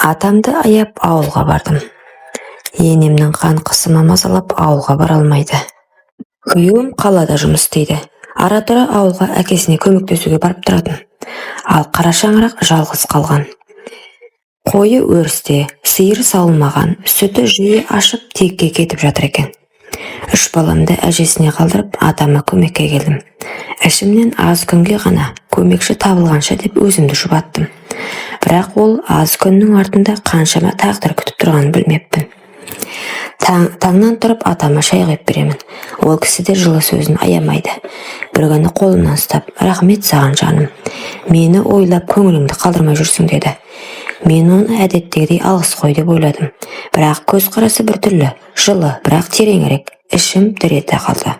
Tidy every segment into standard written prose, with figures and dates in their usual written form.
Атамды аяп ауылға бардым. Енемнің қан қысымы мазалап, ауылға бара алмайды. Күйеуім қалада жұмыс істейді. Ара-тұра ауылға әкесіне көмектесуге барып тұратын. Ал қара шаңырақ жалғыз қалған. Қойы өрісте, сиыры сауылмаған, сүті жиі ашып, текке кетіп жатыр екен. Үш баламды әжесіне қалдырып, атама көмекке келдім. Ішімнен аз күнге ғана, көмекші табылғанша деп өзімді жұбаттым. Бірақ ол аз күннің артында қаншама тағдыр күтіп тұрғанын білмеппін. Таңнан тұрып атама шай құйып беремін. Ол кісі де жылы сөзін аямайды. Бір күні қолымнан ұстап: «Рахмет саған, жаным, мені ойлап, көңіліңді қалдырмай жүрсің», – деді. Мен оны әдеттегідей алғыс қой деп ойладым. Бірақ көзқарасы біртүрлі, жылы, бірақ тереңірек. Ішім дір ете қалды.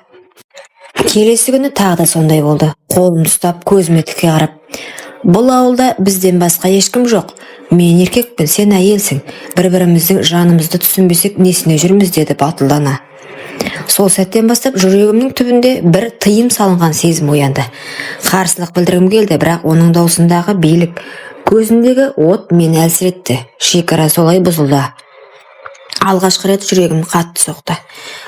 Келесі күні тағы да сондай болды. Қолымды ұстап, көзіме тіке қарап: «Бұл ауылда бізден басқа ешкім жоқ. Мен еркекпін, сен әйелсің. бір біріміздің жанымызды түсінбесек, несіне жүрміз?» – деді батылдана. Сол сәттен бастап жүрегімнің түбінде бір тыйым салынған сезім оянды. Қарсылық білдіргім келді, бірақ оның даусындағы билік, көзіндегі от мені әлсіретті. Шекара солай бұзылды. Алғашқы рет жүрегім қатты соқты.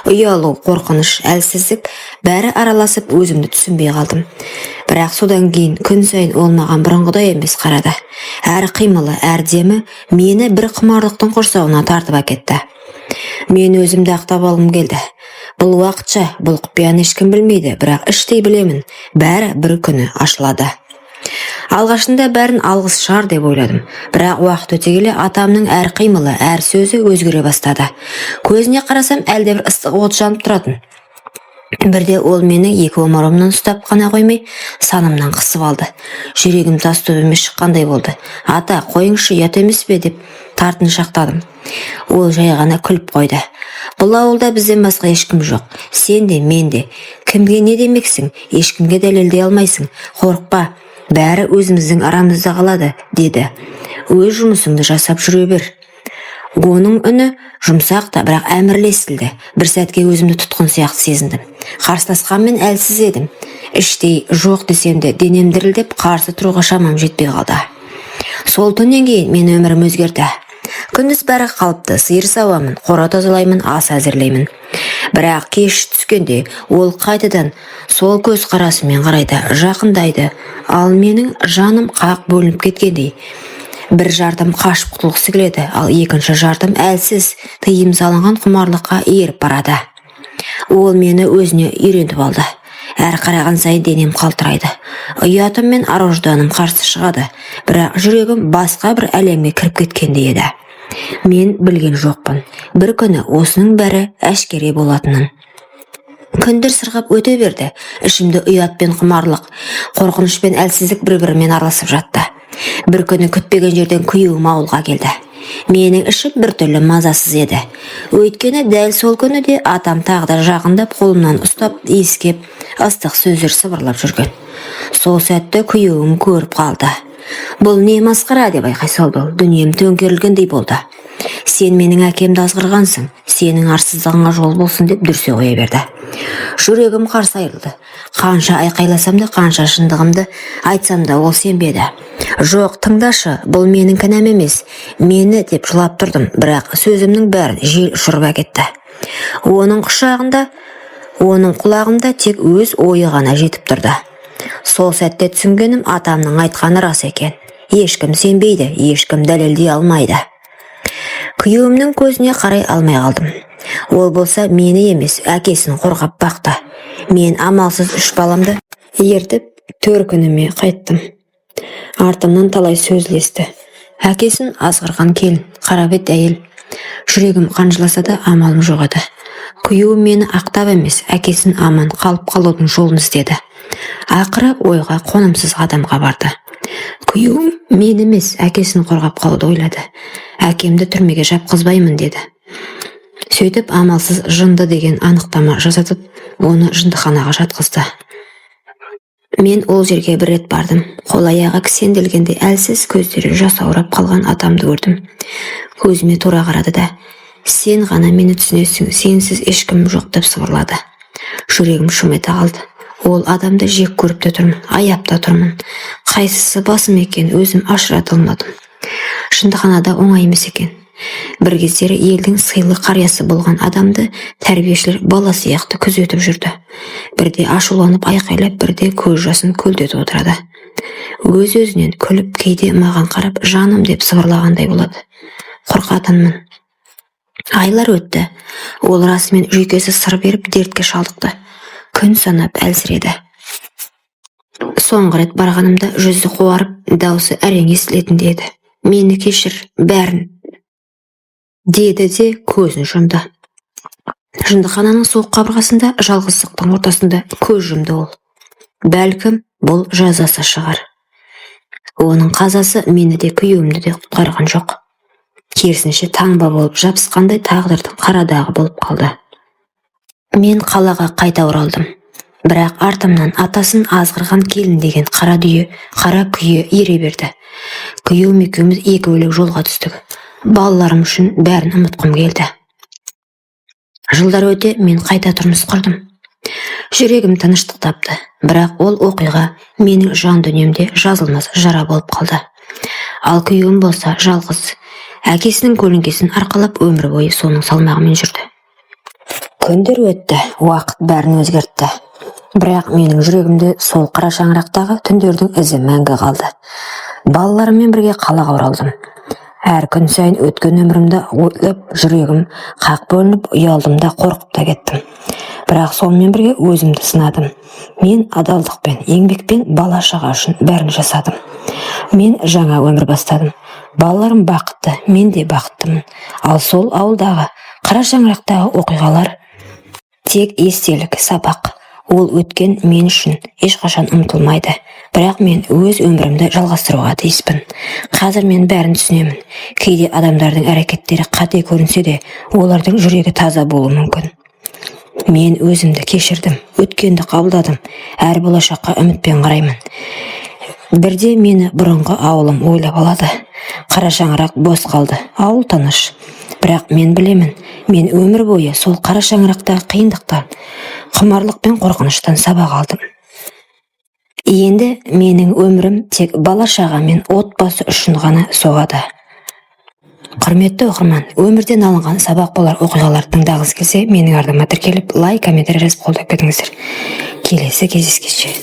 Ұялу, қорқыныш, әлсіздік, бәрі араласып, өзімді түсінбей қалдым. Бірақ содан кейін күн сайын ол маған бұрынғыдай емес қарады. Әр қимылы, әр демі мені бір құмарлықтың құрсауына тартып әкетті. Мен өзімді ақтап алғым келді. Бұл уақытша, бұл құпияны ешкім білмейді, бірақ іштей білемін, бәрі бір күні ашылады. Алғашында бәрін алғыс шығар деп ойладым. Бірақ уақыт өте келе атамның әр қимылы, әр сөзі өзгере бастады. Көзіне қарасам, әлдебір ыстық от жанып тұратын. Бірде ол мені екі омырауымнан ұстап қана қоймай, санымнан қысып алды. Жүрегім тас төбеме шыққандай болды. «Ата, қойыңызшы, ұят емес пе?» – деп тартыншақтадым. Ол жай ғана күліп қойды. «Бұл ауылда бізден басқа ешкім жоқ. Сен де, мен де. Кімге не демексің? Ешкімге дәлелдей алмайсың. Қорықпа, бәрі өзіміздің арамызда қалады», – деді. «Өз жұмысыңды жасап жүре бер». Оның үні жұмсақ та, бірақ әмірлі естілді. Бір сәтке өзімді тұтқын сияқты сезіндім. Қарсыласқанмен, әлсіз едім. Іштей жоқ десем де, денем дірілдеп, қарсы тұруға шамам жетпей қалды. Сол түннен кейін мен өмірім өзгерді. Күндіз бәрі қалыпты: сиыр сауамын, қора тазалаймын, ас әзірлеймін. Бірақ кеш түскенде ол қайтадан сол көз қарасымен қарайды, жақындайды. Ал менің жаным қақ бөлініп кеткендей. Бір жартым қашып құтылғысы келеді, ал екінші жартым әлсіз, тыйым салынған құмарлыққа еріп барады. Ол мені өзіне үйреніп алды. Әр қараған сайын денем қалтырайды. Ұятым мен ар ожданым қарсы шығады, бірақ жүрегім басқа бір әлемге кіріп кеткендей еді. Мен білген жоқпын бір күні осының бәрі әшкере болатынын. Күндер сырғып өте берді. Ішімде ұят пен құмарлық, қорқыныш пен әлсіздік бір бірімен араласып жатты. Бір күні күтпеген жерден күйеуім ауылға келді. Менің ішім біртүрлі мазасыз еді. Өйткені дәл сол күні де атам тағы да жақындап, қолымнан ұстап, иіскеп, ыстық сөздер сыбырлап жүрген. Сол сәтті күйеуім көріп қалды. «Бұл не масқара?» – деп айқай салды ол. Дүнием төңкерілгендей болды. «Сен менің әкемді азғырғансың, сенің арсыздығыңа жол болсын!» – деп дүрсе қоя берді. Жүрегім қарсы айырылды. Қанша айқайласам да, қанша шындығымды айтсам да, ол сенбеді. «Жоқ, тыңдашы, бұл менің кінәм емес, мені», – деп жылап тұрдым, бірақ сөзімнің бәрін жел ұшырып әкетті. Оның құшағында, оның құлағында тек өз ойы ғана жетіп тұрды. Сол сәтте түсінгенім: атамның айтқаны рас екен. Ешкім сенбейді, ешкім дәлелдей алмайды. Күйеуімнің көзіне қарай алмай қалдым. Ол болса мені емес, әкесін қорғап бақты. Мен амалсыз үш баламды ертіп, төркініме қайттым. Артымнан талай сөз ілесті: әкесін азғырған келін, қарабет әйел. Жүрегім қан жыласа да, амалым жоқ еді. Күйеуім мені ақтап емес, әкесін аман қалып қалудың жолын іздеді. Ақыры ойға қонымсыз қадамға барды. Күйеуім мен емес, әкесін қорғап қалуды ойлады. «Әкемді түрмеге жапқызбаймын», – деді. Сөйтіп амалсыз жынды деген анықтама жасатып, оны жындыханаға жатқызды. Мен ол жерге бір рет бардым. Қол аяғы кісенделгендей әлсіз, көздері жасаурап қалған атамды көрдім. Көзіме тура қарады да: «Сен ғана мені түсінесің, сенсіз ешкім жоқ», – деп сыбырлады. Жүрегім шым ете қалды. Ол адамды жек көріп те тұрмын, аяп та тұрмын. Қайсысы басым екен, өзім ажырата алмадым. Жындыханада оңай емес екен. Бір кездері елдің сыйлы қариясы болған адамды тәрбиешілер бала сияқты күзетіп жүрді. Бірде ашуланып айқайлап, бірде көз жасын көлдетіп отырады. Өз-өзінен күліп, кейде маған қарап «жаным» деп сыбырлағандай болады. Қорқатынмын. Айлар өтті. Ол расымен жүйкесі сыр беріп, дертке шалдықты. Күн санап әлсіреді. Соңғы рет барғанымда жүзі қуарып, даусы әрең естілетіндей еді. «Мені кешір, бәрін», – деді де көзін жұмды. Жындыхананың суық қабырғасында, жалғыздықтың ортасында көз жұмды ол. Бәлкім, бұл жазасы шығар. Оның қазасы мені де, күйеуімді де құтқарған жоқ. Керісінше, таңба болып жабысқандай тағдырдың қара дағы болып қалды. Мен қалаға қайта оралдым. Бірақ артымнан атасын азғырған келін деген қара дүйе, қара күйе ере берді. Күйеуім екеуміз екі бөлек жолға түстік. Балаларым үшін бәрін ұмытқым келді. Жылдар өте мен қайта тұрмыс құрдым. Жүрегім тыныштық тапты, бірақ ол оқиға менің жан дүниемде жазылмас жара болып қалды. Ал күйеуім болса жалғыз әкесінің көлеңкесін арқалап, өмір бойы соның салмағымен жүрді. Күндер өтті, уақыт бәрін өзгертті. Бірақ менің жүрегімде сол қара шаңырақтағы түндердің ізі мәңгі қалды. Балаларыммен бірге қалаға оралдым. Әр күн сайын өткен өмірімді ойлап, жүрегім қақ бөлініп, ұялдым да, қорқып та кеттім. Бірақ сонымен бірге өзімді сынадым. Мен адалдықпен, еңбекпен бала шаға үшін бәрін жасадым. Мен жаңа өмір бастадым. Балаларым бақытты, мен де бақыттымын. Ал сол ауылдағы қара шаңырақтағы оқиғалар тек естелік, сабақ. Ол өткен мен үшін ешқашан ұмытылмайды. Бірақ мен өз өмірімді жалғастыруға тиіспін. Қазір мен бәрін түсінемін. Кейде адамдардың әрекеттері қате көрінсе де, олардың жүрегі таза болуы мүмкін. Мен өзімді кешірдім, өткенді қабылдадым, әр болашаққа үмітпен қараймын. Бірде мені бұрынғы ауылым ойлап алады. Қара шаңырақ бос қалды, ауыл тыныш. Бірақ мен білемін, мен өмір бойы сол қара шаңырақтағы қиындықтан, құмарлық пен қорқыныштан сабақ алдым. Енді менің өмірім тек бала шаға мен отбасы үшін ғана соғады. Құрметті оқырман, өмірден алынған сабақ болар оқиғаларды тыңдағыңыз келсе, менің арнама тіркеліп, лайк, комментарий жазып, қолдап кетіңіздер. Келесі кездескенше.